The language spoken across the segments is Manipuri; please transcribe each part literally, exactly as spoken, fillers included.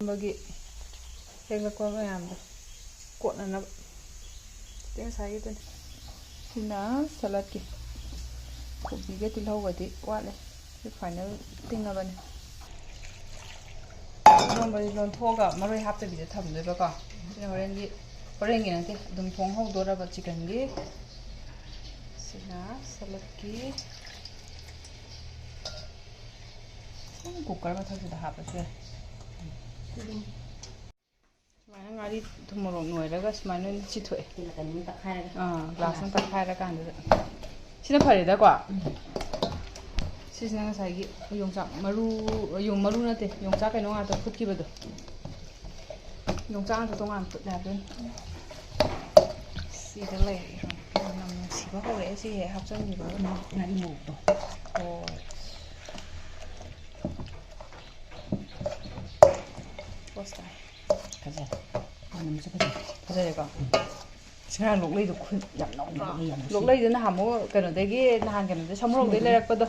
ꯕꯒꯤ ꯍꯦꯛꯂꯛꯄ ꯃꯌꯥꯝꯗꯣ ꯀꯣꯠꯅꯅꯕ꯫ ꯁꯤ ꯉꯁꯥꯏꯒꯤꯗꯨꯅꯤ꯫ ꯁꯤꯅ ꯁꯂꯠꯀꯤ꯫ ꯀꯣꯕꯤꯒ ꯇꯤꯜꯍꯧꯒꯗꯤ ꯋꯥꯠꯂꯦ꯫ ꯁꯤ ꯐꯥꯏꯅꯦꯜ ꯇꯤꯡꯉꯕꯅꯤ꯫ ꯏꯔꯣꯟꯕꯗꯤ ꯂꯣꯟꯊꯣꯛꯑꯒ ꯃꯔꯣꯏ ꯍꯥꯞꯇꯕꯤꯗ ꯊꯝꯗꯣꯏꯕꯀꯣ꯫ ꯁꯤꯅ ꯍꯣꯔꯦꯟꯒꯤ, ꯍꯣꯔꯦꯟꯒꯤ ꯅꯠꯇꯦ, ꯑꯗꯨꯝ ꯊꯣꯡ ꯍꯧꯗꯣꯔꯕ ꯆꯤꯛꯀꯟꯒꯤ꯫ ꯁꯤꯅ ꯁꯂꯠꯀꯤ꯫ ꯁꯨꯝ ꯀꯨꯀꯔ ꯃꯊꯛꯁꯤꯗ ꯍꯥꯞꯄꯁꯨ ꯌꯥꯏ꯫ ꯁꯨꯃꯥꯏꯅ ꯉꯥꯔꯤ ꯊꯨꯝ ꯃꯣꯔꯣꯛ ꯅꯣꯏꯔꯒ ꯁꯨꯃꯥꯏꯅ ꯑꯣꯏꯅ ꯆꯤꯊꯣꯛꯑꯦ꯫ ꯁꯤ ꯅꯥꯀꯟ ꯑꯃ ꯇꯛꯈꯥꯏꯔꯒ꯫ ꯑꯥ, ꯒ꯭ꯂꯥꯁ ꯑꯃ ꯇꯛꯈꯥꯏꯔ ꯀꯥꯟꯗꯨꯗ꯫ ꯁꯤꯅ ꯐꯔꯦꯗꯀꯣ? ꯎꯝ꯫ ꯁꯤꯁꯤꯅ ꯉꯁꯥꯏꯒꯤ ꯌꯣꯡꯆꯥꯛ ꯃꯔꯨ, ꯌꯣꯡ ꯃꯔꯨ ꯅꯠꯇꯦ, ꯌꯣꯡꯆꯥꯛ ꯀꯩꯅꯣ ꯉꯥꯛꯇ ꯐꯨꯠꯈꯤꯕꯗꯣ꯫ ꯌꯣꯡꯆꯥꯛ ꯉꯥꯛꯇ ꯇꯣꯉꯥꯟꯅ ꯐꯨꯠꯂꯦ ꯍꯥꯏꯕꯗꯨꯅꯤ꯫ ꯁꯤꯗ ꯂꯩꯔꯦ꯫ ꯃꯅꯝ ꯅꯨꯡꯁꯤꯕ ꯍꯧꯔꯛꯑꯦ ꯁꯤ ꯍꯦꯛ ꯍꯥꯞꯆꯤꯟꯈꯤꯕꯒ꯫ ꯉꯥꯔꯤ ꯃꯣꯔꯣꯛꯇꯣ꯫ ꯍꯣꯏ꯫ ꯄꯣꯁ ꯇꯥꯏ꯫ ꯐꯖꯔꯦ꯫ ꯃꯅꯝꯁꯨ ꯐꯖꯔꯦ꯫ ꯐꯖꯔꯦꯀꯣ? ꯎꯝ꯫ ꯁꯤ ꯉꯔꯥꯡ ꯂꯣꯛꯂꯩꯗꯣ ꯈꯨ-, ꯌꯥꯝ ꯅꯧꯅ ꯂꯣꯛꯂꯩ ꯌꯥꯝ ꯅꯨꯡꯁꯤ꯫ ꯂꯣꯛꯂꯩꯗꯣ ꯅꯍꯥꯟꯃꯨꯛ ꯀꯩꯅꯣꯗꯒꯤ, ꯅꯍꯥꯟ ꯀꯩꯅꯣꯗ, ꯁꯃꯨꯔꯣꯛꯇꯒꯤ ꯁꯃꯨꯔꯣꯛꯇꯒꯤ꯫ ꯂꯩꯔꯛꯄꯗꯣ꯫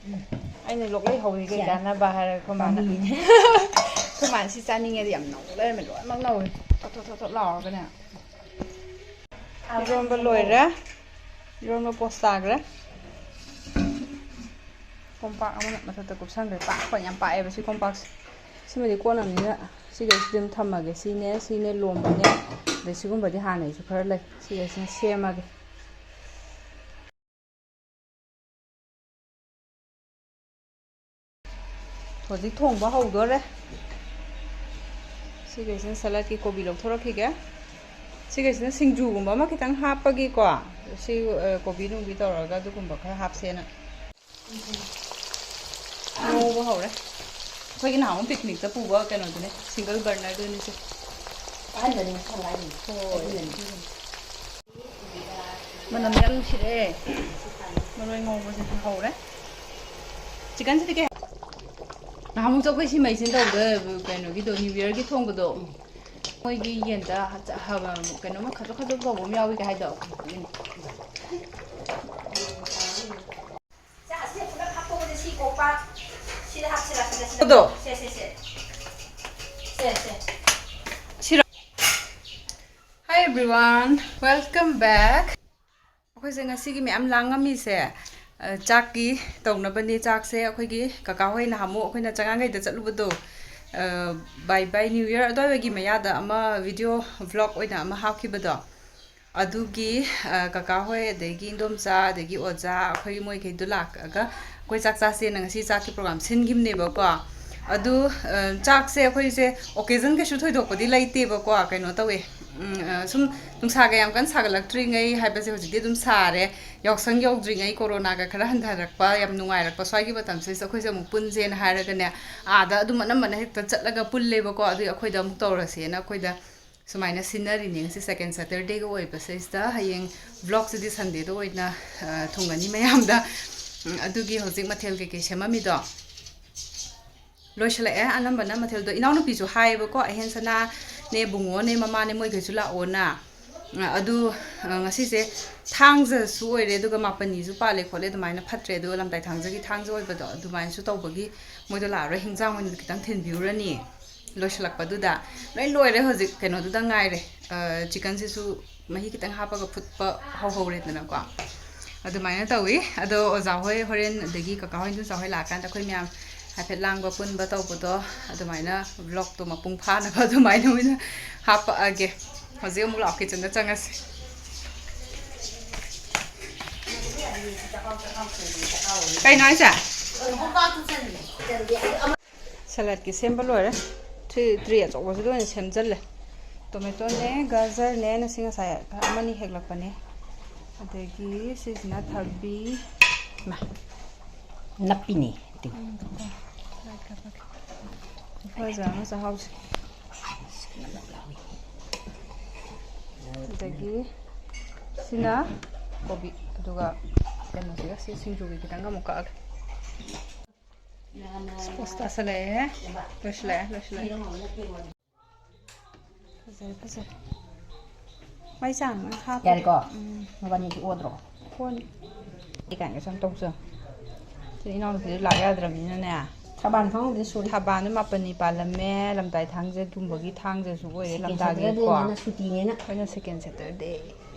ꯎꯝ꯫ ꯑꯩꯅ ꯂꯣꯛꯂꯩ ꯍꯧꯔꯤ ꯀꯩ ꯁꯤ ꯌꯥꯔꯦ꯫ ꯀꯥꯟꯅꯕ ꯍꯥꯏꯔꯒ ꯑꯩꯈꯣꯏ ꯃꯥꯅ꯫ ꯄꯥꯝꯕꯤꯅꯦ꯫ ꯑꯩꯈꯣꯏ ꯃꯥꯅ ꯁꯤ ꯆꯥꯅꯤꯡꯉꯦꯗꯤ ꯌꯥꯝ ꯅꯧ ꯂꯩꯔꯝꯃꯦ, ꯂꯣꯏꯅꯃꯛ ꯅꯧꯔꯦ꯫ ꯊꯣꯠ ꯊꯣꯠ ꯊꯣꯠ ꯊꯣꯠ ꯂꯥꯎꯔꯒꯅꯦ꯫ ꯏꯔꯣꯟꯕ ꯂꯣꯏꯔꯦ꯫ ꯏꯔꯣꯟꯕ ꯄꯣꯁ ꯇꯥꯈ꯭ꯔꯦ꯫ ꯀꯣꯝꯄꯥꯛ ꯑꯃꯅ ꯃꯊꯛꯇ ꯀꯨꯞꯁꯟꯈ꯭ꯔꯦ꯫ ꯄꯥꯛꯄ ꯌꯥꯝ ꯄꯥꯛꯑꯦꯕ ꯁꯤ ꯀꯣꯝꯄꯥꯛꯁꯦ꯫ ꯁꯤꯃꯗꯤ ꯀꯣꯟꯅꯕꯅꯤꯅ ꯁꯤꯈꯩꯁꯤꯗꯤ ꯑꯗꯨꯝ ꯊꯝꯃꯒꯦ꯫ ꯁꯤꯅꯦ, ꯁꯤꯅꯦ ꯂꯣꯝꯕꯅꯦ꯫ ꯑꯗꯩ ꯁꯤꯒꯨꯝꯕꯗꯤ ꯍꯥꯟꯅꯩꯁꯨ ꯈꯔ ꯂꯩ꯫ ꯁꯤꯈꯩꯁꯤꯅ ꯁꯦꯝꯃꯒꯦ꯫ ꯍꯧꯖꯤꯛ ꯊꯣꯡꯕ ꯍꯧꯗꯣꯔꯦ꯫ ꯁꯤꯈꯩꯁꯤꯅ ꯁꯂꯠꯀꯤ ꯀꯣꯕꯤ ꯂꯧꯊꯣꯔꯛꯈꯤꯒꯦ꯫ ꯁꯤꯈꯩꯁꯤꯅ ꯁꯤꯡꯖꯨꯒꯨꯝꯕ ꯑꯃ ꯈꯤꯇꯪ ꯍꯥꯞꯄꯒꯤꯀꯣ꯫ ꯁꯤ, ꯑ, ꯀꯣꯕꯤ ꯅꯨꯡꯕꯤ ꯇꯧꯔꯒ ꯑꯗꯨꯒꯨꯝꯕ ꯈꯔ ꯍꯥꯞꯁꯦꯅ꯫ ꯉꯧꯕ ꯍꯧꯔꯦ꯫ ꯑꯩꯈꯣꯏꯒꯤ ꯅꯍꯥꯟꯃꯨꯛ ꯄꯤꯛꯅꯤꯛꯇ ꯄꯨꯕ ꯀꯩꯅꯣꯗꯨꯅꯦ, ꯁꯤꯡꯒꯜ ꯕꯔꯅꯔꯗꯨꯅꯦ ꯁꯦ꯫ ꯑꯍꯟꯕꯅꯦ, ꯃꯊꯧ ꯍꯥꯏꯅꯤ꯫ ꯍꯣꯏ꯫ ꯑꯗꯨꯅꯅꯦ꯫ ꯃꯅꯝ ꯌꯥꯝ ꯅꯨꯡꯁꯤꯔꯛꯑꯦ꯫ ꯃꯔꯣꯏ ꯉꯧꯕꯁꯦ ꯍꯧꯔꯦ꯫ ꯆꯤꯛꯀꯟꯁꯤꯗꯤ ꯀꯩ, ꯅꯍꯥꯟꯃꯨꯛꯁꯨ ꯑꯩꯈꯣꯏ ꯁꯤ ꯃꯩꯁꯤꯅ ꯇꯧꯕꯗ, ꯀꯩꯅꯣꯒꯤꯗꯣ, ꯅ꯭ꯌꯨ ꯌꯔꯒꯤ ꯊꯣꯡꯕꯗꯣ, ꯎꯝ꯫ ꯃꯣꯏꯒꯤ ꯌꯦꯟꯗ ꯍ-, ꯍ-, ꯀꯩꯅꯣꯝꯃ ꯈꯖꯣꯛ ꯈꯖꯣꯛ ꯇꯧꯕ ꯑꯃ ꯌꯥꯎꯏ ꯀꯥꯏ ꯍꯥꯏꯗꯣ꯫ ꯆꯥꯛ ꯑꯁꯦ ꯄꯨꯂꯞ ꯍꯥꯞꯇꯣꯛꯄꯁꯦ ꯁꯤ ꯀꯣꯝꯄꯥꯛ ꯑꯗꯣ ꯁꯤꯔꯣ? Hi everyone, welcome back. ꯑꯩꯈꯣꯏꯁꯦ ꯉꯁꯤꯒꯤ ꯃꯌꯥꯝ ꯂꯥꯡꯉꯝꯃꯤꯁꯦ, ꯑ, ꯆꯥꯛꯀꯤ ꯇꯧꯅꯕꯅꯤ꯫ ꯆꯥꯛꯁꯦ ꯑꯩꯈꯣꯏꯒꯤ ꯀꯀꯥ ꯍꯣꯏ ꯅꯍꯥꯟꯃꯨꯛ ꯑꯩꯈꯣꯏꯅ ꯆꯉꯥꯡꯒꯩꯗ ꯆꯠꯂꯨꯕꯗꯣ, ꯑ, bye bye new year ꯑꯗꯨꯋꯥꯏꯒꯤ ꯃꯌꯥꯗ ꯑꯃ video vlog ꯑꯣꯏꯅ ꯑꯃ ꯍꯥꯞꯈꯤꯕꯗꯣ, ꯑꯗꯨꯒꯤ, ꯑ, ꯀꯀꯥ ꯍꯣꯏ, ꯑꯗꯒꯤ ꯏꯟꯗꯣꯝꯆꯥ, ꯑꯗꯒꯤ ꯑꯣꯖꯥ, ꯑꯩꯈꯣꯏ ꯃꯣꯏꯈꯩꯗꯣ ꯂꯥꯛꯑꯒ ꯑꯩꯈꯣꯏ ꯆꯥꯛ ꯆꯥꯁꯦꯅ ꯉꯁꯤ ꯆꯥꯛꯀꯤ program ꯁꯤꯟꯈꯤꯕꯅꯦꯕꯀꯣ꯫ ꯑꯗꯨ, ꯑ, ꯆꯥꯛꯁꯦ ꯑꯩꯈꯣꯏꯁꯦ occasion ꯀꯩꯁꯨ ꯊꯣꯏꯗꯣꯛꯄꯗꯤ ꯂꯩꯇꯦꯕꯀꯣ, ꯀꯩꯅꯣ ꯇꯧꯋꯦ, ꯎꯝ, ꯑ, ꯁꯨꯝ ꯅꯨꯡꯁꯥꯒ ꯌꯥꯝ ꯀꯟꯅ ꯁꯥꯒꯠꯂꯛꯇ꯭ꯔꯤꯉꯩ ꯍꯥꯏꯕꯁꯦ ꯍꯧꯖꯤꯛꯇꯤ ꯑꯗꯨꯝ ꯁꯥꯔꯦ, ꯌꯥꯎꯁꯪ ꯌꯧꯗ꯭ꯔꯤꯉꯩ, ꯀꯣꯔꯣꯅꯥꯒ ꯈꯔ ꯍꯟꯊꯔꯛꯄ, ꯌꯥꯝ ꯅꯨꯡꯉꯥꯏꯔꯛꯄ ꯁ꯭ꯋꯥꯏꯒꯤ ꯃꯇꯝꯁꯤꯗ ꯑꯩꯈꯣꯏꯁꯦ ꯑꯃꯨꯛ ꯄꯨꯟꯁꯦꯅ ꯍꯥꯏꯔꯒꯅꯦ, ꯑꯥꯗ ꯑꯗꯨꯝ ꯑꯅꯝꯕꯅ ꯍꯦꯛꯇ ꯆꯠꯂꯒ ꯄꯨꯜꯂꯦꯕꯀꯣ꯫ ꯑꯗꯨꯏ ꯑꯩꯈꯣꯏꯗ ꯑꯃꯨꯛ ꯇꯧꯔꯁꯦꯅ ꯑꯩꯈꯣꯏꯗ ꯁꯨꯃꯥꯏꯅ ꯁꯤꯟꯅꯔꯤꯅꯦ꯫ ꯉꯁꯤ second Saturdayꯒ ꯑꯣꯏꯕꯁꯤꯗ ꯍꯌꯦꯡ vlogꯁꯤꯗꯤ Sundayꯗ ꯑꯣꯏꯅ, ꯑ, ꯊꯨꯡꯒꯅꯤ ꯃꯌꯥꯝꯗ꯫ ꯎꯝ, ꯑꯗꯨꯒꯤ ꯍꯧꯖꯤꯛ ꯃꯊꯦꯜ ꯀꯩꯀꯩ ꯁꯦꯝꯃꯝꯃꯤꯗꯣ ꯂꯣꯏꯁꯤꯜꯂꯛꯑꯦ ꯑꯅꯝꯕꯅ ꯃꯊꯦꯜꯗꯣ꯫ ꯏꯅꯥꯎꯅꯨꯄꯤꯁꯨ ꯍꯥꯏꯌꯦꯕꯀꯣ, ꯑꯍꯦꯟ ꯁꯅꯥꯅꯦ, ꯕꯨꯡꯉꯣꯅꯦ, ꯃꯃꯥꯅꯦ, ꯃꯣꯏꯈꯩꯁꯨ ꯂꯥꯛꯑꯣꯅ꯫ ꯑ, ꯑꯗꯨ, ꯑ, ꯉꯁꯤꯁꯦ ꯊꯥꯡꯖꯁꯨ ꯑꯣꯏꯔꯦ, ꯑꯗꯨꯒ ꯃꯥꯄꯟꯅꯤꯁꯨ ꯄꯥꯜꯂꯦ ꯈꯣꯠꯂꯦ ꯑꯗꯨꯃꯥꯏꯅ ꯐꯠꯇ꯭ꯔꯦ, ꯑꯗꯨꯒ ꯂꯝꯇꯥꯏ ꯊꯥꯡꯖꯒꯤ ꯊꯥꯡꯖ ꯑꯣꯏꯕꯗꯣ ꯑꯗꯨꯃꯥꯏꯅꯁꯨ ꯇꯧꯕꯒꯤ ꯃꯣꯏꯗꯣ ꯂꯥꯛꯑꯔꯣꯏ, ꯍꯤꯟꯖꯥꯡ ꯑꯣꯏꯅ ꯈꯤꯇꯪ ꯊꯤꯟꯕꯤꯔꯨꯔꯅꯤ꯫ ꯂꯣꯏꯁꯤꯜꯂꯛꯄꯗꯨꯗ ꯂꯣꯏ ꯂꯣꯏꯔꯦ꯫ ꯍꯧꯖꯤꯛ ꯀꯩꯅꯣꯗꯨꯗ ꯉꯥꯏꯔꯦ, ꯑ, chickenꯁꯤꯁꯨ ꯃꯍꯤ ꯈꯤꯇꯪ ꯍꯥꯞꯄꯒ ꯐꯨꯠꯄ ꯍꯧꯍꯧꯔꯦꯗꯅꯀꯣ꯫ ꯑꯗꯨꯃꯥꯏꯅ ꯇꯧꯋꯤ꯫ ꯑꯗꯣ ꯑꯣꯖꯥ ꯍꯣꯏ ꯍꯣꯔꯦꯟ, ꯑꯗꯒꯤ ꯀꯀꯥ ꯍꯣꯏ, ꯏꯟꯗꯣꯝꯆꯥ ꯍꯣꯏ ꯂꯥꯛꯑꯀꯥꯟꯗ ꯑꯩꯈꯣꯏ ꯃꯌꯥꯝ ꯍꯥꯏꯐꯦꯠ ꯂꯥꯡꯕ ꯄꯨꯟꯕ ꯇꯧꯕꯗꯣ, ꯑꯗꯨꯃꯥꯏꯅ vlogꯇꯣ ꯃꯄꯨꯡ ꯐꯥꯅꯕ ꯑꯗꯨꯃꯥꯏꯅ ꯑꯣꯏꯅ ꯍꯥꯞꯄꯛꯑꯒꯦ꯫ ꯍꯧꯖꯤꯛ ꯑꯃꯨꯛ ꯂꯥꯛꯑꯣ, kitchenꯗ ꯆꯪꯉꯁꯤ꯫ ꯀꯩꯅꯣ ꯍꯥꯏꯁꯦ? Saladꯀꯤ ꯁꯦꯝꯕ ꯂꯣꯏꯔꯦ꯫ Tray, tray ꯑꯆꯧꯕꯁꯤꯗ ꯑꯣꯏꯅ ꯁꯦꯝꯖꯜꯂꯦ꯫ Tomatoꯅꯦ, ꯒꯖꯔꯅꯦ, ꯉꯁꯤ ꯉꯁꯥꯏ ꯑꯃꯅꯤ ꯍꯦꯛꯂꯛꯄꯅꯦ꯫ ꯑꯗꯒꯤ ꯁꯤꯁꯤꯅ ꯊꯕꯤ꯫ ꯃꯥ, ꯅꯞꯄꯤꯅꯦ꯫ ꯎꯝ, ꯐꯖꯅ ꯆꯥꯍꯧꯁꯤ꯫ ꯑꯗꯒꯤ ꯁꯤꯅ ꯀꯣꯕꯤ, ꯑꯗꯨꯒ ꯀꯩꯅꯣꯁꯤꯒ ꯁꯤ ꯁꯤꯡꯖꯨꯒꯤ ꯈꯤꯇꯪꯒ ꯑꯃꯨꯛ ꯀꯛꯑꯒꯦ꯫ ꯑꯁ, ꯄꯣꯁ ꯇꯥꯁꯜꯂꯛꯑꯦ꯫ ꯂꯣꯏꯁꯤꯜꯂꯛꯑꯦ, ꯂꯣꯏꯁꯤꯜꯂꯛꯑꯦ꯫ ꯐꯖꯔꯦ, ꯐꯖꯔꯦ꯫ ꯃꯩ ꯆꯥꯡ ꯂꯣꯏ ꯍꯥꯞꯄꯦ꯫ ꯌꯥꯔꯦꯀꯣ? ꯎꯝ꯫ ꯃꯕꯥꯅꯤꯗꯤ ꯑꯣꯗ꯭ꯔꯣ? ꯀꯣꯟ꯫ ꯑꯩ ꯀꯥꯏꯅ ꯁꯨꯝ ꯇꯧꯁꯦ꯫ ꯁꯤ ꯏꯅꯥꯎꯅꯨꯄꯤꯗꯨ ꯂꯥꯛ ꯌꯥꯗ꯭ꯔꯕꯅꯤꯅꯅꯦ꯫ ꯊꯕꯥꯟ ꯈꯪꯍꯧꯗꯦ, ꯁꯣꯔꯤ꯫ ꯊꯕꯥꯟꯗ ꯃꯥꯄꯟꯅꯤ ꯄꯥꯜꯂꯝꯃꯦ, ꯂꯝꯗꯥꯏ ꯊꯥꯡꯖꯒꯨꯝꯕꯒꯤ ꯊꯥꯡꯖꯁꯨ ꯑꯣꯏꯔꯦ, second ꯂꯝꯗꯥꯒꯤꯀꯣ꯫ Saturdayꯅꯤꯅ ꯁꯨꯇꯤꯅꯦꯅ꯫ ꯑꯩꯈꯣꯏꯅ second Saturday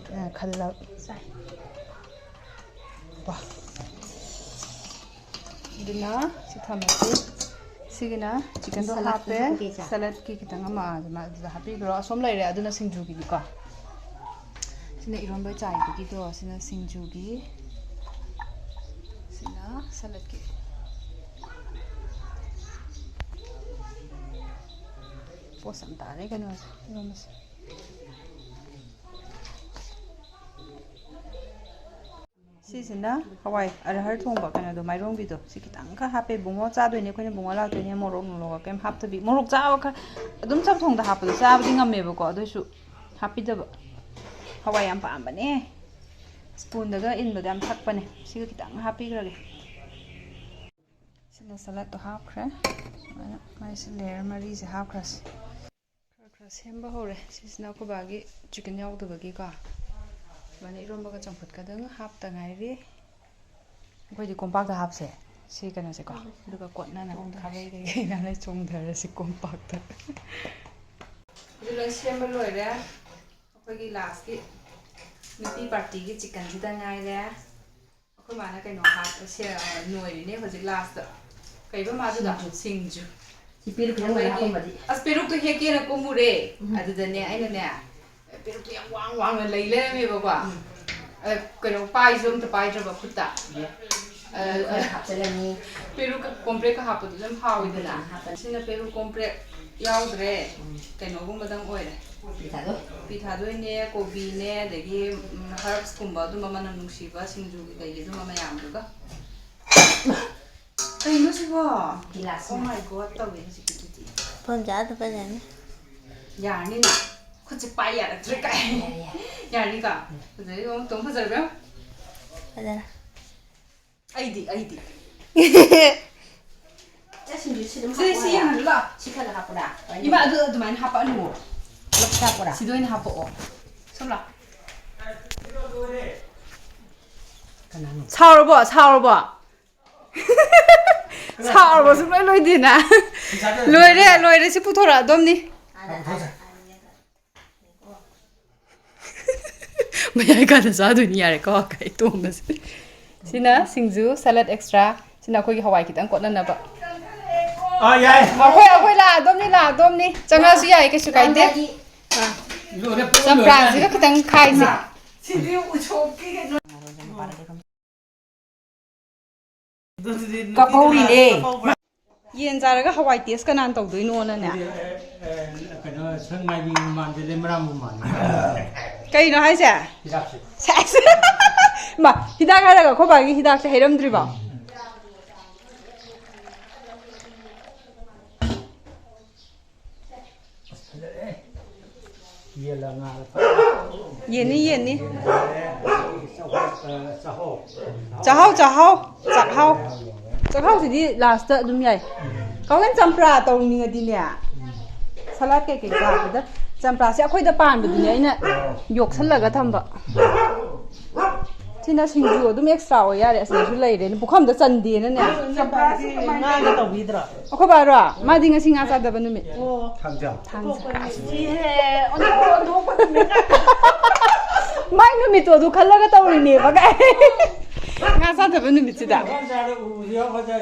ꯈꯜꯂ ꯆꯥꯏ꯫ ꯋꯥ꯫ ꯑꯗꯨꯅ ꯁꯤ ꯊꯝꯃꯁꯤ꯫ ꯁꯤꯒꯤꯅ chickenꯗꯣ ꯁꯂꯠꯀꯤ ꯍꯥꯞꯄꯦ꯫ ꯀꯩꯀꯩ ꯆꯥ? ꯁꯂꯠꯀꯤ ꯈꯤꯇꯪ ꯑꯃ ꯑꯗꯨꯃꯥꯏ ꯑꯗꯨꯗ ꯍꯥꯞꯄꯤꯈ꯭ꯔꯣ꯫ ꯑꯁꯣꯝ ꯂꯩꯔꯦ꯫ ꯑꯗꯨꯅ ꯁꯤꯡꯖꯨꯒꯤꯅꯤꯀꯣ꯫ ꯁꯤꯅ ꯏꯔꯣꯟꯕ ꯆꯥꯏꯕꯒꯤꯗꯣ, ꯁꯤꯅ ꯁꯤꯡꯖꯨꯒꯤ, ꯁꯤꯅ ꯁꯂꯠꯀꯤ꯫ ꯄꯣꯁ ꯌꯥꯝ ꯇꯥꯔꯦ ꯀꯩꯅꯣꯁꯦ, ꯏꯔꯣꯟꯕꯁꯦ꯫ ꯁꯤꯁꯤꯅ ꯍꯋꯥꯏ ꯑꯔꯍꯔ ꯊꯣꯡꯕ ꯀꯩꯅꯣꯗꯣ, ꯃꯥꯏꯔꯣꯡꯕꯤꯗꯣ꯫ ꯁꯤ ꯈꯤꯇꯪꯈꯛ ꯍꯥꯞꯄꯦ꯫ ꯏꯕꯨꯡꯉꯣ ꯆꯥꯗꯣꯏꯅꯦ ꯑꯩꯈꯣꯏꯅ, ꯏꯕꯨꯡꯉꯣ ꯂꯥꯛꯇꯣꯏꯅꯦ꯫ ꯃꯣꯔꯣꯛ ꯅꯨꯡꯂꯣꯛꯀ ꯀꯩꯝ ꯍꯥꯞꯇꯕꯤ꯫ ꯃꯣꯔꯣꯛ ꯆꯥꯕ ꯈꯔ ꯑꯗꯨꯝ ꯆꯝꯊꯣꯡꯗ ꯍꯥꯞꯄꯗꯣ ꯆꯥꯕꯗꯤ ꯉꯝꯃꯦꯕꯀꯣ, ꯑꯗꯨꯏꯁꯨ ꯍꯥꯞꯄꯤꯗꯕ꯫ ꯍꯋꯥꯏ ꯌꯥꯝ ꯄꯥꯝꯕꯅꯦ꯫ Spoonꯗꯒ ꯏꯟꯕꯗ ꯌꯥꯝ ꯊꯛꯄꯅꯦ꯫ ꯁꯤꯒ ꯈꯤꯇꯪ ꯍꯥꯞꯄꯤꯈ꯭ꯔꯒꯦ꯫ ꯁꯤꯅ ꯁꯂꯠꯇꯣ ꯍꯥꯞꯈ꯭ꯔꯦ꯫ ꯁꯨꯃꯥꯏꯅ ꯃꯥꯏꯁꯦ layer ꯃꯔꯤꯁꯦ ꯍꯥꯞꯈ꯭ꯔꯁꯦ꯫ ꯈꯔ ꯈꯔ ꯁꯦꯝꯕ ꯍꯧꯔꯦ꯫ ꯁꯤꯁꯤꯅ ꯑꯩꯈꯣꯏ ꯕꯥꯒꯤ chicken ꯌꯥꯎꯗꯕꯒꯤꯀꯣ꯫ ꯁꯨꯃꯥꯏꯅ ꯏꯔꯣꯟꯕꯒ ꯆꯝꯐꯨꯠꯀꯗꯪ ꯍꯥꯞꯇ ꯉꯥꯏꯔꯤ꯫ ꯑꯩꯈꯣꯏꯗꯤ ꯀꯣꯝꯄꯥꯛꯇ ꯍꯥꯞꯁꯦ꯫ ꯁꯤ ꯀꯩꯅꯣꯁꯦꯀꯣ꯫ ꯑꯗꯨꯒ ꯀꯣꯠꯅꯅꯕ ꯆꯣꯡꯊꯔꯁꯤ꯫ ꯈꯥꯕꯩ ꯀꯩꯀꯩ ꯃꯌꯥꯝ ꯂꯣꯏ ꯆꯣꯡꯊꯔꯁꯤ ꯀꯣꯝꯄꯥꯛꯇ꯫ ꯑꯗꯨ ꯂꯣꯏ ꯁꯦꯝꯕ ꯂꯣꯏꯔꯦ꯫ ꯑꯩꯈꯣꯏꯒꯤ lastꯀꯤ ꯅꯨꯄꯤ partyꯒꯤ chickenꯁꯤꯗ ꯉꯥꯏꯔꯦ꯫ ꯑꯩꯈꯣꯏ ꯃꯥꯅ ꯀꯩꯅꯣ ꯍꯥꯞꯄ ꯁꯦ-, ꯅꯣꯏꯔꯤꯅꯦ ꯍꯧꯖꯤꯛ lastꯇ꯫ ꯀꯩꯕ ꯃꯥꯗꯨꯗ? ꯁꯤꯡꯖꯨ꯫ ꯁꯤꯡꯖꯨ꯫ ꯁꯤ ꯄꯦꯔꯨꯛ ꯈꯤꯇꯪ ꯑꯩꯈꯣꯏꯒꯤ, ꯍꯥꯞꯄꯝꯃꯗꯤ꯫ ꯑꯁ, ꯄꯦꯔꯨꯛꯇꯣ ꯍꯦꯛꯀꯦꯅ ꯀꯨꯝꯃꯨꯔꯦ꯫ ꯎꯝ꯫ ꯑꯗꯨꯗꯅꯦ ꯑꯩꯅꯅꯦ, ꯄꯦꯔꯨꯛꯇꯣ ꯌꯥꯝ ꯋꯥꯡ ꯋꯥꯡꯅ ꯂꯩ ꯂꯩꯔꯝꯃꯦꯕꯀꯣ꯫ ꯎꯝ꯫ ꯑ, ꯀꯩꯅꯣ, ꯄꯥꯏꯁꯨ ꯑꯝꯇ ꯄꯥꯏꯗ꯭ꯔꯕ ꯈꯨꯠꯇ꯫ ꯌꯦ꯫ ꯑ, ꯄꯦꯔꯨꯛ ꯈꯔ ꯍꯥꯞꯆꯤꯜꯂꯅꯤ꯫ ꯄꯦꯔꯨꯛꯀ ꯀꯣꯝꯄ꯭ꯔꯦꯛꯀ ꯍꯥꯞꯄꯗꯣ ꯑꯗꯨꯝ ꯍꯥꯎꯋꯤꯗꯅ꯫ ꯎꯝ, ꯍꯥꯞꯄꯅꯤ꯫ ꯁꯤꯅ ꯄꯦꯔꯨꯛ ꯀꯣꯝꯄ꯭ꯔꯦꯛ ꯌꯥꯎꯗ꯭ꯔꯦ꯫ ꯎꯝ꯫ ꯀꯩꯅꯣꯒꯨꯝꯕꯗꯪ ꯑꯣꯏꯔꯦ꯫ ꯀꯣꯕꯤ ꯊꯥꯗꯣꯏ꯫ ꯀꯣꯕꯤ ꯊꯥꯗꯣꯏꯅꯦ, ꯀꯣꯕꯤꯅꯦ, ꯑꯗꯒꯤ, ꯎꯝ, herbsꯀꯨꯝꯕ ꯑꯗꯨꯝꯕ ꯃꯅꯝ ꯅꯨꯡꯁꯤꯕ ꯁꯤꯡꯖꯨꯒꯤ ꯀꯩꯒꯤ ꯑꯗꯨꯝꯕ ꯃꯌꯥꯝꯗꯨꯒ꯫ ꯀꯩꯅꯣ ꯁꯤꯕꯣ? ꯒꯤꯂꯥꯁ ꯑꯃ꯫ Oh my God ꯇꯧꯋꯦ ꯍꯧꯖꯤꯛꯀꯤꯗꯨꯗꯤ꯫ ꯐꯣꯟ ꯆꯥꯔꯖ ꯐꯖꯅꯤ꯫ ꯌꯥꯔꯅꯤꯅ? ꯈꯨꯠꯁꯦ ꯄꯥꯏ ꯌꯥꯔꯛꯇ꯭ꯔꯦ ꯀꯥꯏ꯫ ꯌꯥꯔꯦ, ꯌꯥꯔꯦ꯫ ꯌꯥꯔꯅꯤꯀꯣ? ꯐꯖꯩ, ꯑꯃꯨꯛꯇꯪ ꯐꯖꯔꯕ ꯌꯦꯡꯉꯨ꯫ ꯐꯖꯔꯦ꯫ ꯑꯩꯗꯤ, ꯑꯩꯗꯤ꯫ ꯑꯦ, ꯁꯤꯡꯖꯨ ꯁꯤ ꯑꯗꯨꯝ ꯁꯤ, ꯍꯥꯞꯄꯣ ꯁꯤ ꯍꯥꯏꯔꯣ? ꯌꯦꯡꯍꯜꯂꯨ ꯂꯥꯎ꯫ ꯁꯤ ꯈꯔ ꯍꯥꯞꯄꯨꯔꯥ? ꯏꯃꯥ, ꯑꯗꯨ ꯑꯗꯨꯃꯥꯏꯅ ꯍꯥꯞꯄꯛꯑꯅꯨ꯫ ꯄꯨꯂꯞ ꯍꯥꯞꯄꯨꯔꯥ? ꯁꯤꯗ ꯑꯣꯏꯅ ꯍꯥꯞꯄꯛꯑꯣ꯫ ꯁꯣꯝ ꯂꯥꯎ꯫ ꯀꯅꯥꯅꯣ? ꯁꯥꯎꯔꯕꯣ? ꯁꯥꯎꯔꯕꯣ? ꯁꯥꯎꯔꯕ ꯁꯨꯡꯂꯣꯏ ꯂꯣꯏꯗꯦꯅ꯫ ꯂꯣꯏꯔꯦ, ꯂꯣꯏꯔꯦ꯫ ꯁꯤ ꯄꯨꯊꯣꯔꯛꯑꯗꯣꯝꯅꯤ꯫ ꯃꯌꯥꯏ ꯀꯥꯗ ꯆꯥꯗꯣꯏꯅꯤ꯫ ꯌꯥꯔꯦꯀꯣ, ꯀꯩ ꯇꯣꯡꯕꯁꯦ꯫ ꯁꯤꯅ ꯁꯤꯡꯖꯨ, salad extra꯫ ꯁꯤꯅ ꯑꯩꯈꯣꯏꯒꯤ ꯍꯋꯥꯏ ꯈꯤꯇꯪ ꯀꯣꯠꯅꯅꯕ꯫ ꯑꯥ, ꯌꯥꯏ꯫ ꯑꯩꯈꯣꯏ, ꯑꯩꯈꯣꯏ ꯂꯥꯛꯑꯗꯣꯝꯅꯤ, ꯂꯥꯛꯑꯗꯣꯝꯅꯤ꯫ ꯆꯪꯉꯛꯑꯁꯨ ꯌꯥꯏ, ꯀꯩꯁꯨ ꯀꯥꯏꯗꯦ꯫ ꯑꯥ꯫ ꯂꯣꯏꯔꯦ, ꯄꯨꯡ ꯂꯣꯏꯔꯦ꯫ ꯆꯝꯄ꯭ꯔꯥꯁꯤꯒ ꯈꯤꯇꯪ ꯈꯥꯏꯁꯦ꯫ ꯁꯤꯗꯤ ꯎꯁꯣꯞꯀꯤ ꯀꯩꯅꯣ꯫ ꯀꯞꯍꯧꯔꯤꯅꯦ꯫ ꯌꯦꯟ ꯆꯥꯔꯒ ꯍꯋꯥꯏ taste ꯀꯅꯥꯅ ꯇꯧꯗꯣꯏꯅꯣꯅꯅꯦ꯫ ꯑꯦ, ꯑꯦ, ꯀꯩꯅꯣ, ꯁꯟ ꯃꯥꯏꯕꯤ ꯃꯥꯟꯗꯦ, ꯂꯩꯃꯔꯥꯝꯕꯨ ꯃꯥꯜꯂꯦ꯫ ꯀꯩꯅꯣ ꯍꯥꯏꯁꯦ? ꯍꯤꯗꯥꯛꯁꯦ꯫ ꯁꯦꯁ! ꯃꯥ, ꯍꯤꯗꯥꯛ ꯍꯥꯏꯔꯒ ꯑꯩꯈꯣꯏ ꯕꯥꯒꯤ ꯍꯤꯗꯥꯛꯁꯦ ꯍꯩꯔꯝꯗ꯭ꯔꯤꯕꯣ? ꯌꯦꯜꯂ ꯉꯥꯔ ꯐꯖꯅ ꯌꯦꯟꯅꯤ, ꯌꯦꯟꯅꯤ꯫ ꯆꯥꯛꯍꯥꯎ, ꯆꯥꯛꯍꯥꯎ꯫ ꯆꯥꯛꯍꯥꯎ, ꯆꯥꯛꯍꯥꯎ꯫ ꯆꯥꯛꯍꯥꯎꯁꯤꯗꯤ last ꯑꯗꯨꯝ ꯌꯥꯏ꯫ ꯀꯥꯎꯍꯦꯟ ꯆꯝꯄ꯭ꯔꯥ ꯇꯧꯅꯤꯡꯉꯗꯤꯅꯦ, salad ꯀꯩꯀꯩ ꯆꯥꯕꯗ ꯆꯝꯄ꯭ꯔꯥꯁꯦ ꯑꯩꯈꯣꯏꯗ ꯄꯥꯟꯕꯗꯨꯅꯦ ꯑꯩꯅ ꯌꯣꯛꯁꯜꯂꯒ ꯊꯝꯕ꯫ ꯁꯤꯅ ꯁꯤꯡꯖꯨ ꯑꯗꯨꯝ extra ꯑꯣꯏ ꯌꯥꯔꯦ꯫ ꯑꯁꯤꯗꯁꯨ ꯂꯩꯔꯦꯅꯦ, ꯄꯨꯈꯝꯗ ꯆꯟꯗꯦꯅꯅꯦ꯫ ꯆꯝꯄ꯭ꯔꯥꯁꯤ ꯉꯥꯒ ꯇꯧꯕꯤꯗ꯭ꯔꯣ? ꯑꯩꯈꯣꯏ ꯕꯥꯔꯣ? ꯃꯥꯗꯤ ꯉꯁꯤ ꯉꯥ ꯆꯥꯗꯕ ꯅꯨꯃꯤꯠ꯫ ꯑꯣ꯫ ꯊꯥꯡꯖ꯫ ꯊꯥꯡꯖ꯫ ꯏꯍꯦ, ꯑꯣꯟꯊꯣꯛ, ꯑꯣꯟꯊꯣꯛꯄ ꯅꯨꯃꯤꯠ ꯉꯥꯛꯇ꯫ ꯃꯥꯏ ꯅꯨꯃꯤꯠꯇꯣ ꯑꯗꯨ ꯈꯜꯂꯒ ꯇꯧꯔꯤꯅꯦꯕ ꯀꯥꯏ꯫ ꯉꯥ ꯆꯥꯗꯕ ꯅꯨꯃꯤꯠꯁꯤꯗ꯫ ꯏꯝꯐꯥꯜ ꯆꯥꯗ ꯎꯕꯁꯨ ꯌꯥꯎꯒꯗ꯭ꯔꯥ?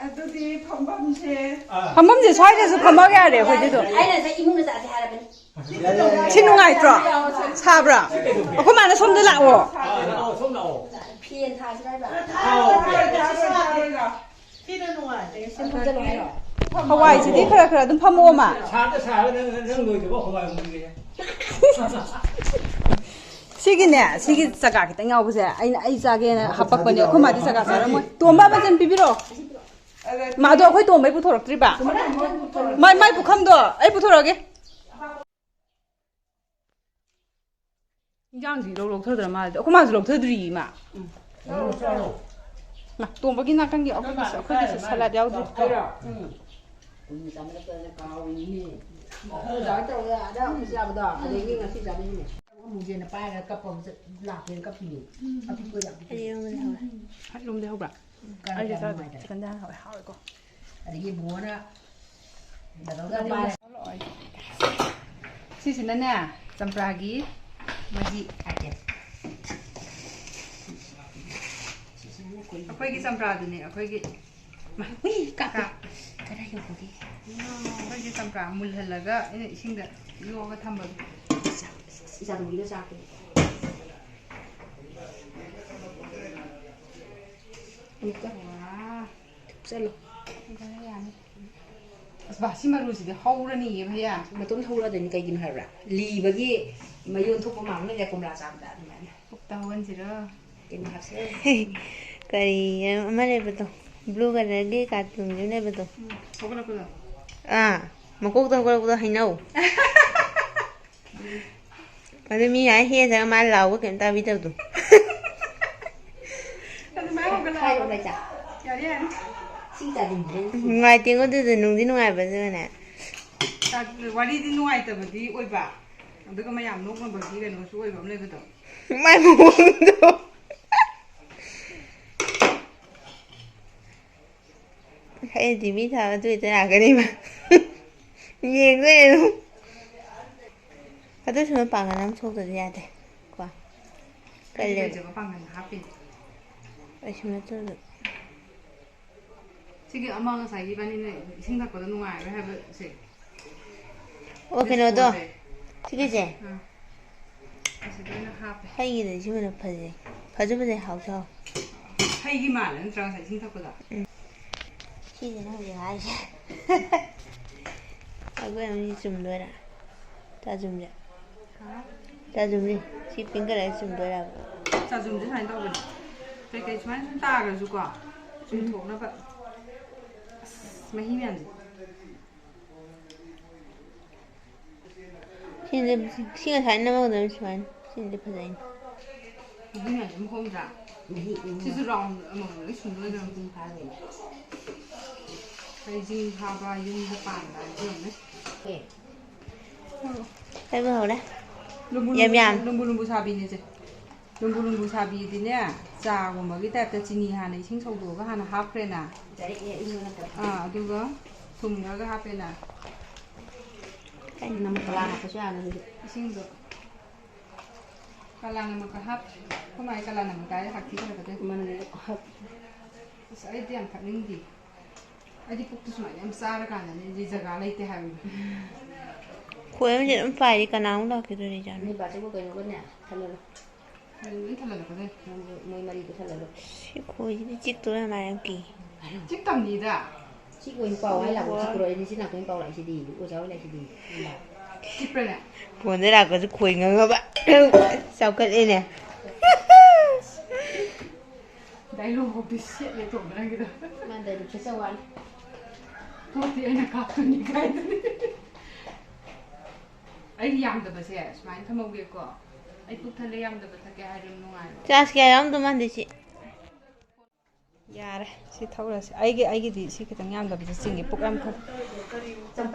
ꯑꯗꯨꯗꯤ ꯐꯝꯐꯝꯁꯦ꯫ ꯐꯝꯐꯝꯁꯦ ꯁ꯭ꯋꯥꯏꯗꯁꯨ ꯐꯝꯃꯛ ꯌꯥꯔꯦ ꯑꯩꯈꯣꯏꯗꯤ ꯑꯗꯨꯝ꯫ ꯑꯩꯅ ꯉꯁꯥꯏ ꯏꯃꯨꯡꯗ ꯆꯠꯁꯦ ꯍꯥꯏꯔꯕꯅꯤ꯫ ꯁꯤ ꯅꯨꯡꯉꯥꯏꯇ꯭ꯔꯣ? ꯁꯥꯕ꯭ꯔꯥ? ꯑꯩꯈꯣꯏ ꯃꯥꯅ ꯁꯣꯝꯗ ꯂꯥꯛꯑꯣ꯫ ꯐꯦꯟ ꯊꯥꯁꯤꯔ ꯍꯥꯏꯕ? ꯁꯤꯅ ꯅꯨꯡꯉꯥꯏ꯫ ꯍꯋꯥꯏꯁꯤꯗꯤ ꯈꯔ ꯈꯔ ꯑꯗꯨꯝ ꯐꯝꯃꯣ, ꯃꯥ꯫ ꯁꯥꯗ ꯁꯥꯔꯒ ꯅꯪ, ꯅꯪ ꯂꯣꯏꯗꯕ ꯍꯋꯥꯏ ꯑꯃꯨꯛ ꯄꯤꯔꯦ꯫ ꯁꯤꯒꯤꯅꯦ, ꯁꯤꯒꯤ ꯆꯀꯥ ꯈꯤꯇꯪ ꯌꯥꯎꯕꯁꯦ ꯑꯩꯅ, ꯑꯩ ꯆꯥꯒꯦꯅ ꯍꯥꯄꯛꯄꯅꯦ꯫ ꯑꯩꯈꯣꯏ ꯃꯥꯗꯤ ꯆꯀꯥ ꯆꯥꯔꯝꯃꯣꯏ꯫ ꯇꯣꯝꯕ, ꯃꯆꯟ ꯄꯤꯕꯤꯔꯛꯑꯣ꯫ ꯃꯥ, ꯑꯗꯣ ꯑꯩꯈꯣꯏ ꯇꯣꯝꯕꯩ ꯄꯨꯊꯣꯔꯛꯇ꯭ꯔꯤꯕ? ꯃꯥꯏ, ꯃꯥꯏ ꯄꯨꯈꯝꯗꯣ ꯑꯩ ꯄꯨꯊꯣꯔꯛꯑꯒꯦ꯫ ꯏꯟꯖꯥꯡꯁꯤ ꯂꯧ ꯂꯧꯊꯗ꯭ꯔ ꯃꯥꯜꯂꯦ꯫ ꯑꯩꯈꯣꯏ ꯃꯥꯁꯨ ꯂꯧꯊꯗ꯭ꯔꯤꯌꯦ ꯏꯃꯥ꯫ ꯃꯥ, ꯇꯣꯝꯕꯒꯤ ꯅꯥꯀꯟꯒꯤ ꯑꯩꯈꯣꯏꯒꯤꯁꯨ, ꯑꯩꯈꯣꯏꯒꯤꯁꯨ salad ꯌꯥꯎꯗ꯭ꯔꯤ꯫ ꯑꯩꯔꯣ? ꯎꯝ꯫ ꯀꯨꯏꯅ ꯆꯥꯃꯜꯂꯛꯇꯅ ꯀꯥꯎꯔꯤꯅꯤꯅꯦ꯫ ꯑꯣꯖꯥ ꯇꯧꯔꯒ ꯑꯗ ꯑꯃꯨꯛ ꯆꯥꯕꯗꯣ, ꯑꯗꯒꯤ ꯉꯁꯤ ꯆꯥꯕꯤꯁꯤꯅꯦ꯫ ꯑꯃꯨꯛ ꯌꯦꯟꯅ ꯄꯥꯏꯔꯒ ꯀꯞꯄ ꯑꯃꯨꯛ ꯂꯥꯛꯀꯦꯅ ꯀꯞꯄꯤꯅꯦ꯫ ꯑꯄꯤꯛꯄ ꯌꯥꯝ ꯄꯤꯛꯄ꯫ ꯑꯔꯦꯝꯕꯗ ꯍꯧꯔꯦ꯫ ꯌꯦꯔꯨꯝꯗꯤ ꯍꯧꯕ꯭ꯔꯥ? ꯑꯩꯗꯤ ꯆꯥꯗꯦ꯫ ꯆꯤꯛꯀꯟꯗꯤ ꯍꯥꯟꯅ ꯍꯧꯋꯦ꯫ ꯍꯥꯎꯋꯦꯀꯣ꯫ ꯑꯗꯒꯤ ꯕꯣꯅ ꯗꯕꯜꯒ ꯄꯥꯏ꯫ ꯁꯤꯁꯤꯅꯅꯦ, ꯆꯝꯄ꯭ꯔꯥꯒꯤ ꯃꯍꯤ꯫ ꯑꯩꯈꯣꯏꯒꯤ ꯆꯝꯄ꯭ꯔꯥꯗꯨꯅꯦ, ꯑꯩꯈꯣꯏꯒꯤ꯫ ꯍꯨꯏ ꯀꯥꯞꯄꯦ꯫ ꯀꯥꯞ꯫ ꯀꯗꯥꯏ ꯌꯧꯈ꯭ꯔꯒꯦ? ꯑꯩꯈꯣꯏꯒꯤ ꯆꯝꯄ꯭ꯔꯥ ꯃꯨꯜꯍꯜꯂꯒ ꯑꯩꯅ ꯏꯁꯤꯡꯗ ꯌꯣꯛꯑꯒ ꯊꯝꯕꯗꯣ꯫ ꯏꯆꯥ-, ꯏꯆꯥ ꯇꯣꯝꯕꯤꯗꯣ ꯆꯥꯛꯇꯣ꯫ ꯑꯃꯨꯛꯀ꯫ ꯋꯥ꯫ ꯊꯨꯞꯆꯜꯂꯣ꯫ ꯌꯥꯔꯦ, ꯌꯥꯔꯦ꯫ ꯑꯁ, ꯕꯥ, ꯁꯤ ꯃꯔꯨꯁꯤꯗꯤ ꯍꯧꯔꯅꯤꯌꯦ, ꯚꯩꯌꯥ꯫ ꯃꯇꯣꯝꯇ ꯍꯧꯔꯛꯑꯗꯣꯏꯅꯤ, ꯀꯩꯒꯤꯅꯣ ꯍꯥꯏꯕ꯭ꯔꯥ? ꯂꯤꯕꯒꯤ ꯃꯌꯣꯟ ꯊꯣꯛꯄ ꯃꯥꯟꯕ ꯂꯩꯗ, ꯀꯣꯝꯂꯥ ꯆꯥꯕꯗ ꯑꯗꯨꯃꯥꯏꯅ꯫ ꯄꯨꯛꯇ ꯍꯧꯍꯟꯁꯤꯔꯣ? ꯀꯩꯅꯣ ꯍꯥꯞꯁꯤꯔ? ꯀꯔꯤ ꯑꯃ ꯂꯩꯕꯗꯣ, blue colourꯒꯤ cartoonꯁꯨ ꯂꯩꯕꯗꯣ꯫ ꯎꯝ, ꯍꯧꯒꯠꯂꯛꯄꯗꯣ? ꯑꯥ, ꯃꯀꯣꯛꯇ ꯍꯧꯒꯠꯂꯛꯄꯗꯣ, ꯍꯩꯅꯧ꯫ ꯑꯗꯨ ꯃꯤ ꯃꯌꯥꯝ ꯍꯦꯛꯑ ꯆꯠꯂꯒ ꯃꯥ ꯂꯥꯎꯕ ꯀꯩꯝ ꯇꯥꯕꯤꯗꯕꯗꯣ꯫ ꯑꯗꯨꯃꯥꯏꯅ ꯍꯧꯒꯠꯂꯛꯑꯕ? ꯍꯥꯏꯔꯛꯑꯣ, ꯃꯩꯆꯥ꯫ ꯌꯥꯔꯦ, ꯌꯥꯔꯦ꯫ ꯁꯤ ꯆꯥꯅꯤꯡꯗ꯭ꯔꯦ꯫ ꯅꯨꯡꯉꯥꯏꯇꯦꯉꯣ, ꯑꯗꯨꯗ ꯅꯨꯡꯗꯤ ꯅꯨꯡꯉꯥꯏꯕ ꯑꯗꯨꯒꯅꯦ꯫ ꯆꯥ-, ꯋꯥꯔꯤꯗꯤ ꯅꯨꯡꯉꯥꯏꯇꯕꯗꯤ ꯑꯣꯏꯕ, ꯑꯗꯨꯒ ꯃꯌꯥꯝ ꯅꯣꯛꯅꯕꯒꯤ ꯀꯩꯅꯣꯁꯨ ꯑꯣꯏꯕ ꯑꯃ ꯂꯩꯕꯗꯣ꯫ ꯃꯥꯏ ꯃꯑꯣꯡꯗꯣ꯫ ꯑꯩꯗꯤ ꯃꯤ ꯊꯥ ꯑꯗꯨ ꯍꯦꯛꯇ ꯂꯥꯛꯀꯅꯤꯕ꯫ ꯌꯦꯡꯗꯣꯏꯅꯦ ꯑꯗꯨꯝ꯫ ꯑꯗꯨꯁꯨ ꯃꯄꯥꯡꯒꯜ ꯑꯃ ꯊꯣꯛꯇꯗꯤ ꯌꯥꯗꯦ ꯀꯣ꯫ ꯑꯩꯒꯤ ꯀꯜꯂꯦꯕ꯫ ꯂꯩꯖꯕ ꯄꯥꯡꯒꯜ ꯍꯥꯞꯄꯤꯅꯦ꯫ ꯀꯩꯁꯨ ꯅꯠꯇꯕꯗ꯫ ꯁꯤꯒꯤ ꯑꯃ ꯉꯁꯥꯏꯒꯤ ꯏꯕꯥꯅꯤꯅ ꯏꯁꯤꯡ ꯊꯛꯄꯗ ꯅꯨꯡꯉꯥꯏꯔꯣꯏ ꯍꯥꯏꯕꯁꯦ꯫ ꯑꯣ, ꯀꯩꯅꯣꯗꯣ꯫ ꯁꯤꯒꯤꯁꯦ꯫ ꯑꯥ꯫ ꯑꯁꯤꯗ ꯑꯣꯏꯅ ꯍꯥꯞꯄꯦ꯫ ꯑꯩꯒꯤꯗꯤ ꯁꯤꯃꯅ ꯐꯖꯩ꯫ ꯐꯁꯨ ꯐꯖꯩ, ꯍꯥꯎꯁꯨ ꯍꯥꯎ꯫ ꯍꯩꯒꯤ ꯃꯥꯜꯂꯦ ꯅꯠꯇ꯭ꯔꯥ ꯉꯁꯥꯏ ꯏꯁꯤꯡ ꯊꯛꯄꯗ? ꯎꯝ꯫ ꯁꯤꯁꯤꯅ ꯍꯧꯖꯤꯛ ꯍꯥꯏꯔꯤꯁꯦ꯫ ꯑꯩꯈꯣꯏ ꯑꯃꯅꯤ ꯆꯨꯝꯗꯣꯏꯔꯥ? ꯆꯥꯖꯨꯝꯁꯦ꯫ ꯍꯥ? ꯆꯥꯖꯨꯝꯁꯦ꯫ ꯁꯤ pink colour ꯆꯨꯝꯗꯣꯏꯔꯕ? ꯆꯥꯖꯨꯝꯁꯦ ꯁꯨꯃꯥꯏꯅ ꯇꯧꯕꯅꯦ꯫ ꯀꯩꯀꯩ ꯁꯨꯃꯥꯏꯅ ꯁꯨꯝ ꯇꯥꯈ꯭ꯔꯁꯨꯀꯣ, ꯎꯝ꯫ ꯆꯨꯝꯊꯣꯛꯅꯕ꯫ ꯑꯁ, ꯃꯍꯤ ꯃꯌꯥꯝꯁꯦ꯫ ꯁꯤꯁꯦ, ꯁꯤ ꯉꯁꯥꯏ ꯅꯝꯃꯛꯀꯗꯕꯅꯤ ꯁꯨꯃꯥꯏꯅ꯫ ꯁꯤꯅꯗꯤ ꯐꯖꯩꯅꯦ꯫ ꯃꯍꯤ ꯃꯌꯥꯝꯁꯦ ꯑꯃꯨꯛ ꯍꯣꯝꯗ꯭ꯔꯥ? ꯃꯍꯤ, ꯃꯍꯤ꯫ ꯁꯤꯁꯨ round ꯑꯃꯃꯝ ꯂꯣꯏ ꯁꯨꯝꯗꯣꯏꯅꯦ꯫ ꯃꯍꯤ ꯐꯥꯗꯣꯏꯅꯦ꯫ ꯍꯩꯖꯤꯡ ꯐꯥꯕ, ꯌꯨꯝꯗ ꯄꯥꯟꯕ ꯍꯥꯏꯕꯁꯦ ꯌꯦꯡꯉꯨꯅꯦ꯫ ꯑꯦ꯫ ꯍꯩꯕ ꯍꯧꯔꯦ꯫ ꯂꯨꯝꯕꯨ ꯌꯥꯝ ꯂꯨꯝꯕꯨ, ꯌꯥꯝ꯫ ꯂꯨꯝꯕꯨ ꯂꯨꯝꯕꯨ ꯁꯥꯕꯤꯅꯦ ꯁꯦ꯫ ꯂꯨꯝꯕꯨ ꯂꯨꯝꯕꯨ ꯁꯥꯕꯤꯗꯤꯅꯦ, ꯆꯥꯒꯨꯝꯕꯒꯤ ꯇꯥꯏꯞꯇ ꯆꯤꯅꯤ ꯍꯥꯟꯅ ꯏꯁꯤꯡ ꯁꯧꯗꯣꯛꯑꯒ ꯍꯥꯟꯅ ꯍꯥꯞꯈ꯭ꯔꯦꯅ꯫ ꯗꯥꯏꯔꯦꯛꯅꯦ, ꯏꯪꯕ ꯅꯠꯇꯕ꯫ ꯑꯥ, ꯑꯗꯨꯒ ꯊꯨꯝ ꯈꯔꯒ ꯍꯥꯞꯄꯦꯅ꯫ ꯀꯩꯅꯣ ꯅꯝ ꯀꯂꯥ ꯍꯥꯞꯄꯁꯨ ꯌꯥꯅꯤ ꯑꯗꯨꯗꯤ꯫ ꯏꯁꯤꯡꯗꯣ ꯀꯂꯥ ꯅꯃꯛꯀ ꯍꯥꯞ-, ꯑꯩꯈꯣꯏ ꯃꯥꯏ ꯀꯂꯥ ꯅꯃꯛ ꯀꯥꯏꯗ ꯍꯥꯛꯊꯤ ꯈꯔ ꯈꯛꯇ꯫ ꯃꯅꯝ ꯍꯥꯞ-꯫ ꯑꯁ, ꯑꯩꯗꯤ ꯌꯥꯝ ꯊꯛꯅꯤꯡꯗꯦ꯫ ꯑꯩꯗꯤ ꯄꯨꯛꯇꯨ ꯁꯨꯃꯥꯏꯅ ꯌꯥꯝ ꯆꯥꯔꯀꯥꯟꯗꯅꯦ ꯑꯩꯗꯤ ꯖꯒꯥ ꯂꯩꯇꯦ ꯍꯥꯏꯕꯅꯤ꯫ ꯈꯣꯏ ꯑꯃꯁꯦ ꯑꯗꯨꯝ ꯄꯥꯏꯔꯤ, ꯀꯅꯥꯃꯨꯛ ꯂꯥꯛꯈꯤꯗꯣꯏꯅꯣ ꯖꯥꯠꯅꯣ? ꯅꯣꯏ ꯕꯥꯆꯧꯒ ꯀꯩꯅꯣꯒꯅꯦ ꯊꯜꯍꯜꯂꯣ꯫ ꯂꯣꯏ ꯊꯜꯍꯜꯂꯛꯀꯗꯣꯏꯅꯤ꯫ ꯅꯪꯁꯨ ꯃꯣꯏ ꯃꯔꯤꯗꯣ ꯊꯜꯍꯜꯂꯣ꯫ ꯁꯤ ꯈꯣꯏꯁꯤꯗꯤ ꯆꯤꯛꯇꯣꯏꯔ ꯃꯥꯜꯂꯦ ꯌꯥꯝ ꯀꯤ꯫ ꯆꯤꯛꯇꯝꯅꯤꯗ꯫ ꯆꯤꯛꯑꯣꯏ, ꯄꯥꯎ ꯍꯥꯏ ꯂꯥꯛꯄ ꯆꯤꯛꯄ꯭ꯔꯣ? ꯑꯩꯗꯤ ꯁꯤ ꯅꯥꯀꯣꯡ ꯄꯥꯎ ꯂꯥꯛꯏꯁꯤꯗꯤ, ꯑꯣꯖꯥ ꯍꯣꯏ ꯂꯥꯛꯏꯁꯤꯗꯤ꯫ ꯆꯤꯛꯄ꯭ꯔꯅꯦ? ꯐꯣꯟꯗ ꯂꯥꯛꯄꯁꯨ ꯈꯣꯏ ꯉꯪꯉꯕ꯫ ꯆꯥꯎꯈꯠꯂꯦꯅꯦ꯫ ꯗꯥꯏꯂꯣꯛꯐꯧꯗꯤ ꯁꯦꯠꯂꯦ ꯇꯣꯝꯕ ꯅꯪꯒꯤꯗꯣ꯫ ꯃꯥꯅ ꯗꯥꯏꯂꯣꯛ ꯁꯦꯠꯆ ꯋꯥꯅꯤ꯫ ꯄꯣꯠꯇꯤ ꯑꯩꯅ ꯀꯥꯞꯇꯣꯏꯅꯤ ꯀꯥꯏꯗꯨꯅꯤ꯫ ꯑꯩ ꯌꯥꯝꯗꯕꯁꯦ ꯁꯨꯃꯥꯏꯅ ꯊꯝꯍꯧꯒꯦꯀꯣ꯫ ꯑꯩ ꯄꯨꯛ ꯊꯜꯂꯦ ꯌꯥꯝꯗꯕ ꯊꯛꯀꯦ ꯍꯥꯏꯔꯗꯤ ꯌꯥꯝ ꯅꯨꯡꯉꯥꯏꯔꯣꯏ꯫ ꯆꯥꯁ ꯀꯌꯥ ꯌꯥꯎꯔꯝꯗꯧ ꯃꯥꯟꯗꯦ ꯁꯤ꯫ ꯌꯥꯔꯦ, ꯁꯤ ꯊꯧꯔꯁꯦ꯫ ꯑꯩꯒꯤ, ꯑꯩꯒꯤꯗꯤ ꯁꯤ ꯈꯤꯇꯪ ꯌꯥꯝꯗꯕꯁꯦ ꯆꯤꯡꯉꯦ, ꯄꯨꯛ ꯌꯥꯝ ꯊꯜꯂꯦ꯫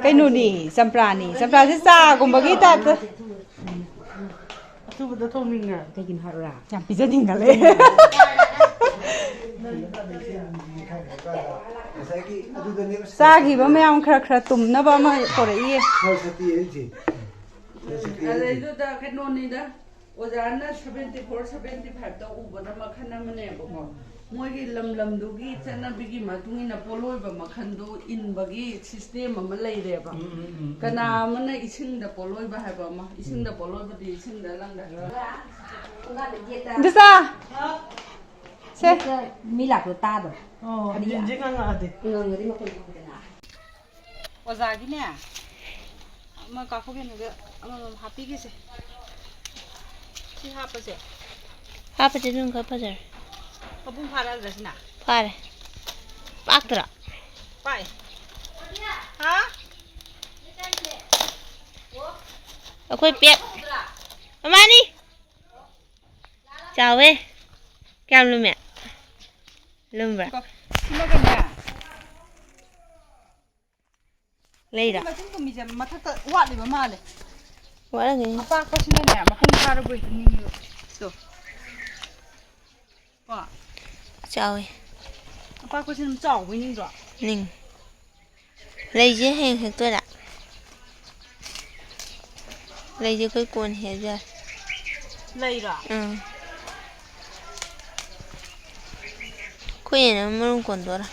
ꯀꯩꯅꯣꯅꯤ, ꯆꯝꯄ꯭ꯔꯥꯅꯤ꯫ ꯆꯝꯄ꯭ꯔꯥꯁꯦ ꯆꯥꯒꯨꯝꯕꯒꯤ ꯇꯥꯏꯞꯇ꯫ ꯑꯊꯨꯕꯗ ꯊꯣꯡꯅꯤꯡꯉꯦ꯫ ꯀꯩꯒꯤꯅꯣ ꯍꯥꯏꯔꯨꯔꯥ? ꯌꯥꯝ ꯄꯤꯖꯅꯤꯡꯒꯜꯂꯦ꯫ ꯉꯁꯥꯏꯒꯤ ꯑꯗꯨꯗꯅꯦꯕ ꯆꯥꯈꯤꯕ ꯃꯌꯥꯝ ꯈꯔ ꯈꯔ ꯇꯨꯝꯅꯕ ꯑꯃ ꯄꯨꯔꯛꯏꯌꯦ꯫ ꯁꯔꯁꯇꯤ ꯍꯥꯏꯁꯦ꯫ ꯁꯔꯁꯇꯤ ꯍꯥꯏꯁꯦ꯫ ꯑꯗꯩꯗꯨꯗ ꯀꯩꯅꯣꯅꯤꯗ, ꯑꯣꯖꯥꯅ seventy four, seventy five ꯇ ꯎꯕꯗ ꯃꯈꯜ ꯑꯃꯅꯦꯕꯀꯣ꯫ ꯎꯝ꯫ ꯃꯣꯏꯒꯤ ꯂꯝ ꯂꯝꯗꯨꯒꯤ ꯆꯠꯅꯕꯤꯒꯤ ꯃꯇꯨꯡ ꯏꯟꯅ ꯄꯣꯠꯂꯣꯏꯕ ꯃꯈꯜꯗꯣ ꯏꯟꯕꯒꯤ system ꯑꯃ ꯂꯩꯔꯦꯕ꯫ ꯎꯝ, ꯎꯝ, ꯎꯝ, ꯎꯝ꯫ ꯀꯅꯥ ꯑꯃꯅ ꯏꯁꯤꯡꯗ ꯄꯣꯠꯂꯣꯏꯕ ꯍꯥꯏꯕ ꯑꯃ, ꯏꯁꯤꯡꯗ ꯄꯣꯠꯂꯣꯏꯕꯗꯤ ꯏꯁꯤꯡꯗ ꯂꯪꯗ꯫ ꯏꯟꯗꯣꯆꯥ! ꯁꯦ꯫ ꯃꯤ ꯂꯥꯛꯄꯗꯣ ꯇꯥꯗꯕ꯫ ꯑꯣ, ꯀꯔꯤ? ꯌꯦꯟꯁꯦ ꯉꯪꯉꯛꯑꯗꯤ꯫ ꯉꯪꯉꯗꯤ ꯃꯈꯣꯟ ꯊꯣꯛꯏꯗꯅ꯫ ꯑꯣꯖꯥꯒꯤꯅꯦ, ꯑꯃ ꯀꯥꯈꯨꯒꯦꯅꯨꯗ ꯑꯃꯃꯝ ꯍꯥꯞꯄꯤꯒꯦꯁꯦ꯫ ꯁꯤ ꯍꯥꯞꯄꯁꯦ꯫ ꯍꯥꯞꯄꯁꯦ, ꯑꯗꯨꯅ ꯈꯔ ꯐꯖꯔꯦ꯫ ꯃꯄꯨꯡ ꯐꯥꯔꯛꯑꯗ꯭ꯔꯥ ꯁꯤꯅ? ꯐꯥꯔꯦ꯫ ꯄꯥꯛꯇ꯭ꯔꯥ? ꯄꯥꯛꯑꯦ꯫ ꯍꯥ? ꯑꯩꯈꯣꯏ ꯄꯦꯛ꯫ ꯃꯃꯥꯅꯤ! ꯆꯥꯎꯋꯦ꯫ ꯀꯌꯥꯝ ꯂꯨꯝꯃꯦ? ꯂꯨꯝꯕ꯭ꯔꯥ? ꯀꯣ-, ꯁꯤꯃꯒꯅꯦ꯫ ꯂꯩꯔꯣ? ꯁꯤ ꯃꯆꯤꯟ ꯇꯨꯝꯕꯤꯁꯦ ꯃꯊꯛꯇ ꯋꯥꯠꯂꯤꯕ ꯃꯥꯜꯂꯦ꯫ ꯋꯥꯠꯂꯝꯒꯅꯤ꯫ ꯑꯄꯥꯛꯄꯁꯤꯅꯅꯦ, ꯃꯄꯨꯡ ꯐꯥꯔꯕꯣꯏ ꯅꯤꯡꯉꯤꯕ꯫ ꯇꯣ꯫ ꯀꯣ? ꯆꯥꯎꯋꯤ꯫ ꯑꯄꯥꯛꯄꯁꯤ ꯑꯗꯨꯝ ꯆꯥꯎꯕꯣꯏ ꯅꯤꯡꯗ꯭ꯔꯣ? ꯅꯤꯡ꯫ ꯂꯩꯁꯦ ꯍꯌꯦꯡ ꯍꯦꯛꯇꯣꯏꯔꯥ? ꯂꯩꯁꯦ ꯑꯩꯈꯣꯏ ꯀꯣꯟꯅ ꯍꯦꯛꯑꯁꯨ ꯌꯥꯔꯦ꯫ ꯂꯩꯔꯣ? ꯎꯝ꯫ ꯑꯩꯈꯣꯏ ꯍꯦꯟꯅ ꯃꯔꯨꯝ ꯀꯣꯟꯗꯣꯔꯦ꯫